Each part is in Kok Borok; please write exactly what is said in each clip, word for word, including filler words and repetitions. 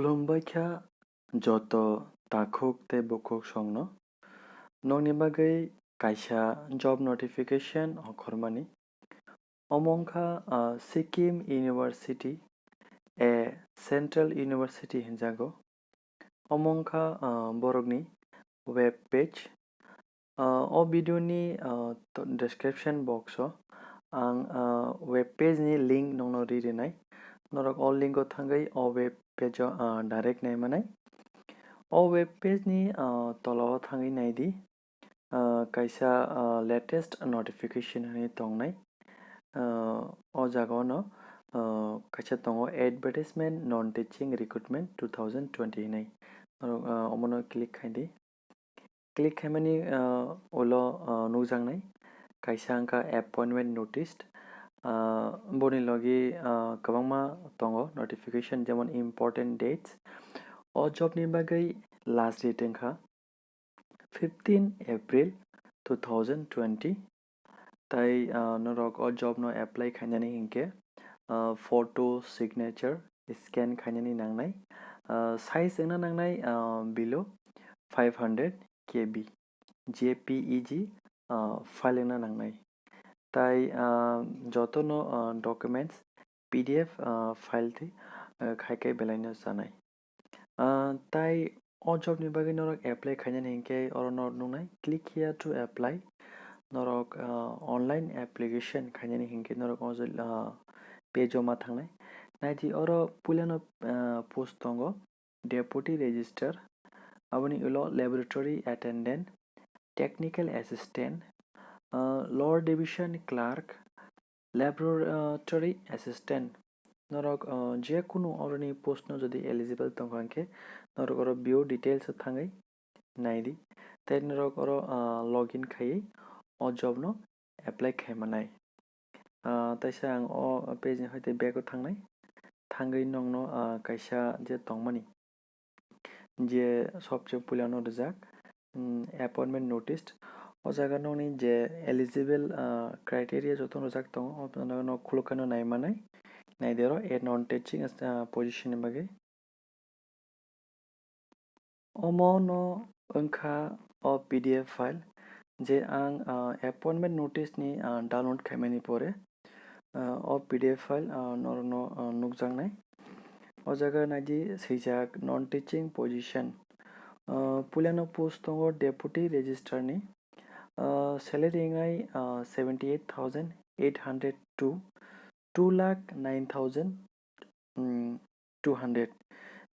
Khulumbai kha joto takhuk tei bukhuk songno. Nokni bagwi kaisa job notification okhormani. Omo wngkha, ah, Sikkim University, a central university hinjago. Omo wngkha, ah, borokni web page. Ah, o video ni, ah, to-, description box o ang, ah, web page ni link nokno ri rinai. Norok o link o thangwi o web page o, ah, direct nai manai. O web page ni, ah, tola o thangwi nai di. Ah, kaisa, ah, latest notification hinwi tongnai. Ah, o jaga o no, ah, kaisa tongo advertisement non teaching recruitment two thousand twenty hinwi. Norok, ah, omo no click khai di. Click khaimani, ah, ulo, ah, nukjaknai kaisa wngkha appointment notice. Ah, boni logi, ah, kwbangma tongo notification, jemon important dates. O job ni bagwi last date wngkha fifteen April two thousand twenty. Tai, ah, norok o job no apply khainani hinkhe, ah, photo, signature, scan khainani nangnai. Ah, size wngna nangnai, ah, below five hundred K B, J P E G, ah, file wngna nangnai. Tai, ah, jotono, ah, documents P D F, ah, file twi, ah, khai khai belai no chanai. Ah, tai o job ni bagwi norok apply khainani hinkhe oro norok nuknai, click here to apply. Norok, ah, online application khainani hinkhe norok o jai-, ah, page o ma thangnai. Naidi oro puilano, ah, post tongo, deputy registrar, aboni ulo laboratory attendant, technical assistant, ah, lower division clerk, laboratory assistant. Norok, ah, je kunu oroni post no jodi eligible tongkha hinkhe norok oro view details o thangwi nai di. Tei norok oro, ah, login khaiwi o job no apply khai manai. Ah, taisa ang o page ni hoite back o thangnai. Thangwi nokno, ah, kaisa je tongmani, je sobse puila no rijak, mm, appointment notice. O jaga nokni je eligible, ah, criteria joto rijak tongo, o jaga no khuluk khe no nai manai. Nai di oro, a non teaching, ah, position ni bagwi. Omo no wngkha o P D F file, je ang, ah, appointment notice ni, ah, download khaimani pore, ah, o P D F file, ah, norokno, ah, nukjaknai. O jaga naidi swijak non teaching position. Ah, puilano post tongo deputy registrar ni. Ah, salary wngnai, ah, seventy eight thousand eight hundred two, two lakh nine thousand, mm, two hundred.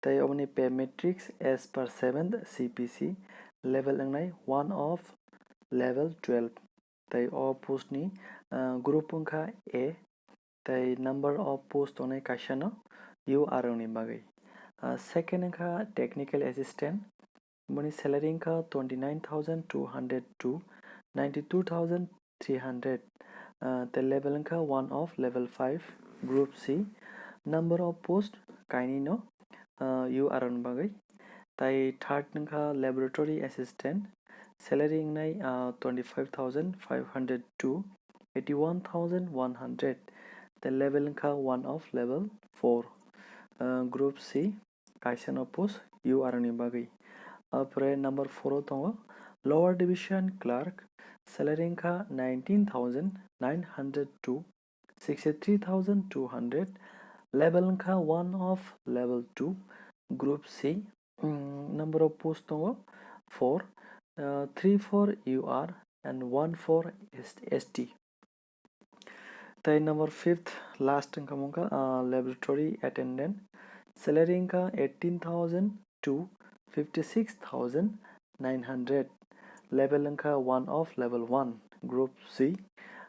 Tai oboni pay matrix as per seventh C P C, level wngnai one of level twelve. Tai o post ni, ah, group wngkha A, tai number of post tongnai kaisa no U R ni bagwi. Ah, second wngkha technical assistant, boni salary wngkha twenty nine thousand two hundred two, ninety two thousand three hundred, ah, tei level wngkha one of level five, group C, number of post kainwi no, ah, U R ni bagwi. Tai third wngkha laboratory assistant, salary wngnai, ah, twenty five thousand five hundred two, eighty one thousand one hundred, tei level wngkha one of level four, ah, group C, kaisa no post U R ni bagwi. Apore number four o tongo lower division clerk, salary wngkha nineteen thousand nine hundred two, sixty three thousand two hundred, level wngkha one of level two, group C, mm, number of post tongo four, uh, three for U R and one for S T. Tai number fifth, last wngkha mungkha, ah, laboratory attendant. Salary wngkha eighteen thousand to fifty six thousand nine hundred. Level wngkha one of level one, group C.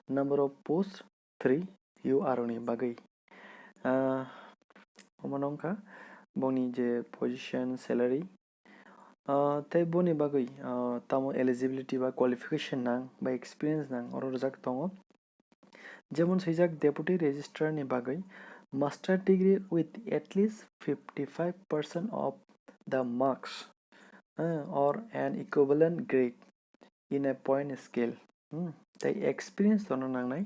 Number of post three, U R ni bagwi. Ah, omo wngkha bongni je position, salary, ah, tei boni bagwi, ah, tamo eligibility ba qualification nang ba experience nang oro rijak tongo. Jemon swijak deputy registrar ni bagwi master degree with at least fifty five percent of the marks, ah, or an equivalent grade in a point scale. Hmm. Tei experience tono nangnai,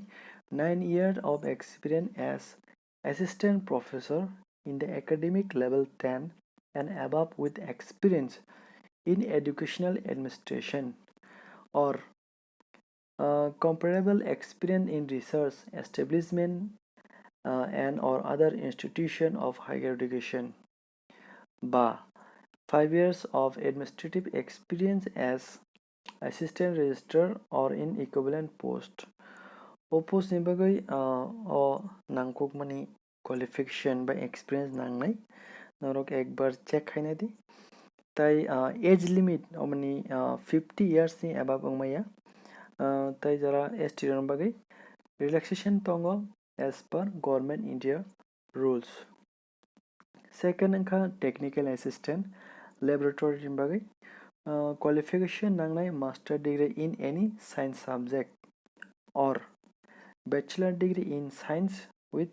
nine year of experience as assistant professor in the academic level ten, and above with experience in educational administration or uh, comparable experience in research establishment uh, and or other institution of higher education. Ba, five years of administrative experience as assistant registrar or in equivalent post. O post ni bagwi uh, o nangkukmani qualification ba experience nangnai. Norok ekbar check khaina di. Tai uh, age limit omani uh, fifty years ni above wngmaya. Uh, tai jara S T rok bagwi relaxation tongo as per government India rules. Second wngkha technical assistant laboratory ni bagwi uh, qualification nangnai master degree in any science subject or bachelor degree in science with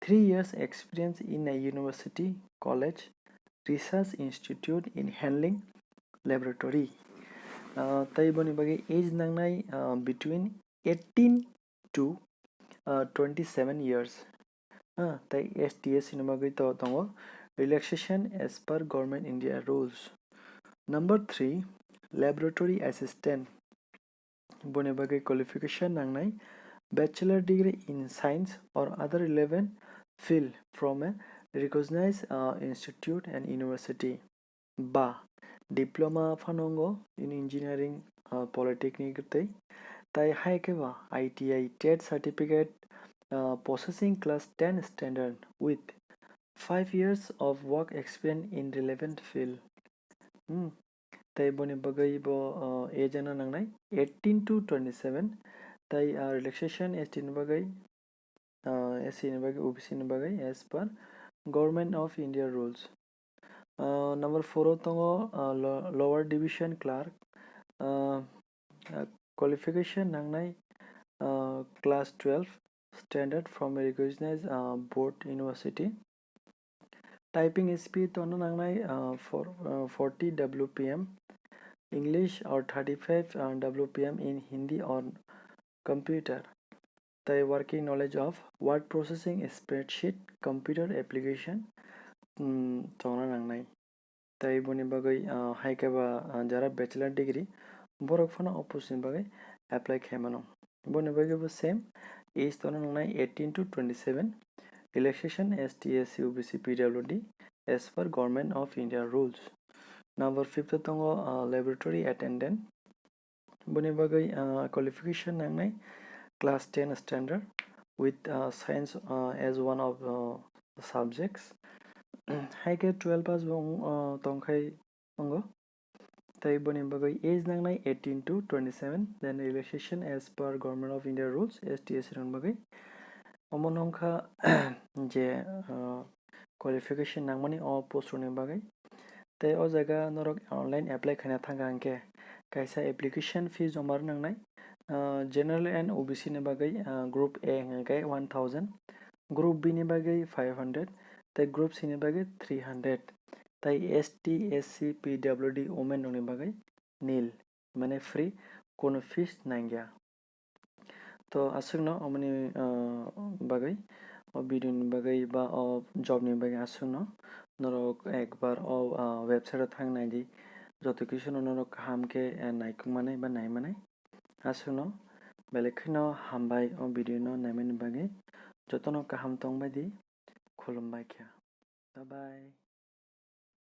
three years experience in a university, college, research institute in handling laboratory. Uh, tai boni bagwi age nangnai uh, between eighteen to uh, twenty-seven years. Uh, tai S T S ni bagwi to tongo relaxation as per government India rules. Number three, laboratory assistant. Boni bagwi qualification nangnai bachelor degree in science or other relevant field from a recognized uh, institute and university. Ba diploma phanongo in engineering uh, polytechnic tei tai hai khe ba I T I TET certificate uh, possessing class ten standard with five years of work experience in relevant field. Hmm. Tai boni bagwi bo uh, age ano nangnai eighteen to twenty-seven. Tai uh, relaxation S T ni bagwi uh, S C ni bagwi O B C ni bagwi as per Government of India rules. Uh, number four o tongo uh, lo- lower division clerk. Uh, uh, qualification nangnai uh, class twelve standard from a recognized uh, board university. Typing speed tono nangnai uh, for uh, forty W P M, English or thirty-five uh, W P M in Hindi or computer. Tai working knowledge of word processing, spreadsheet, computer application um, tongna nangnai. Tai boni bagwi uh, hai khe ba uh, jara bachelor degree borok phano o post ni bagwi apply khaimano. Boni bagwi bo same age tono nangnai eighteen to twenty-seven, relaxation S T, S C, O B C, P W D as per Government of India rules. Number fifth tongo uh, laboratory attendant. Boni bagwi uh, qualification nangnai class ten standard with uh, science uh, as one of uh, the subjects. Hai khe twelve pass bo uh, tongkhai wngo. Tai boni bagwi age nangnai eighteen to twenty-seven, then relaxation as per Government of India rules, S T S C rok bagwi. Omo nongkha je uh, qualification nangmani o post rokni bagwi. Tei o jaga norok online apply khaina thangkha hwnkhe kaisa application fee joma rw nangnai. Uh, general and O B C ni bagwi uh, group A hwnkhe one thousand, group B ni bagwi five hundred, tei group C ni bagwi three hundred, tei S T, S C, P W D women rokni bagwi nil, mane free, kono fees nangya. To aswkno omoni uh, bagwi, o video ni bagwi ba o job ni bagwi aswkno norok ekbar o uh, website o thang naidi, joto kisu no norok kaham khe uh, naikuk manai ba nai manai. Aswkno belai kheno hambai o video no naimani bagwi, jotono kaham tongbai di, khulumbai kha, bye bye.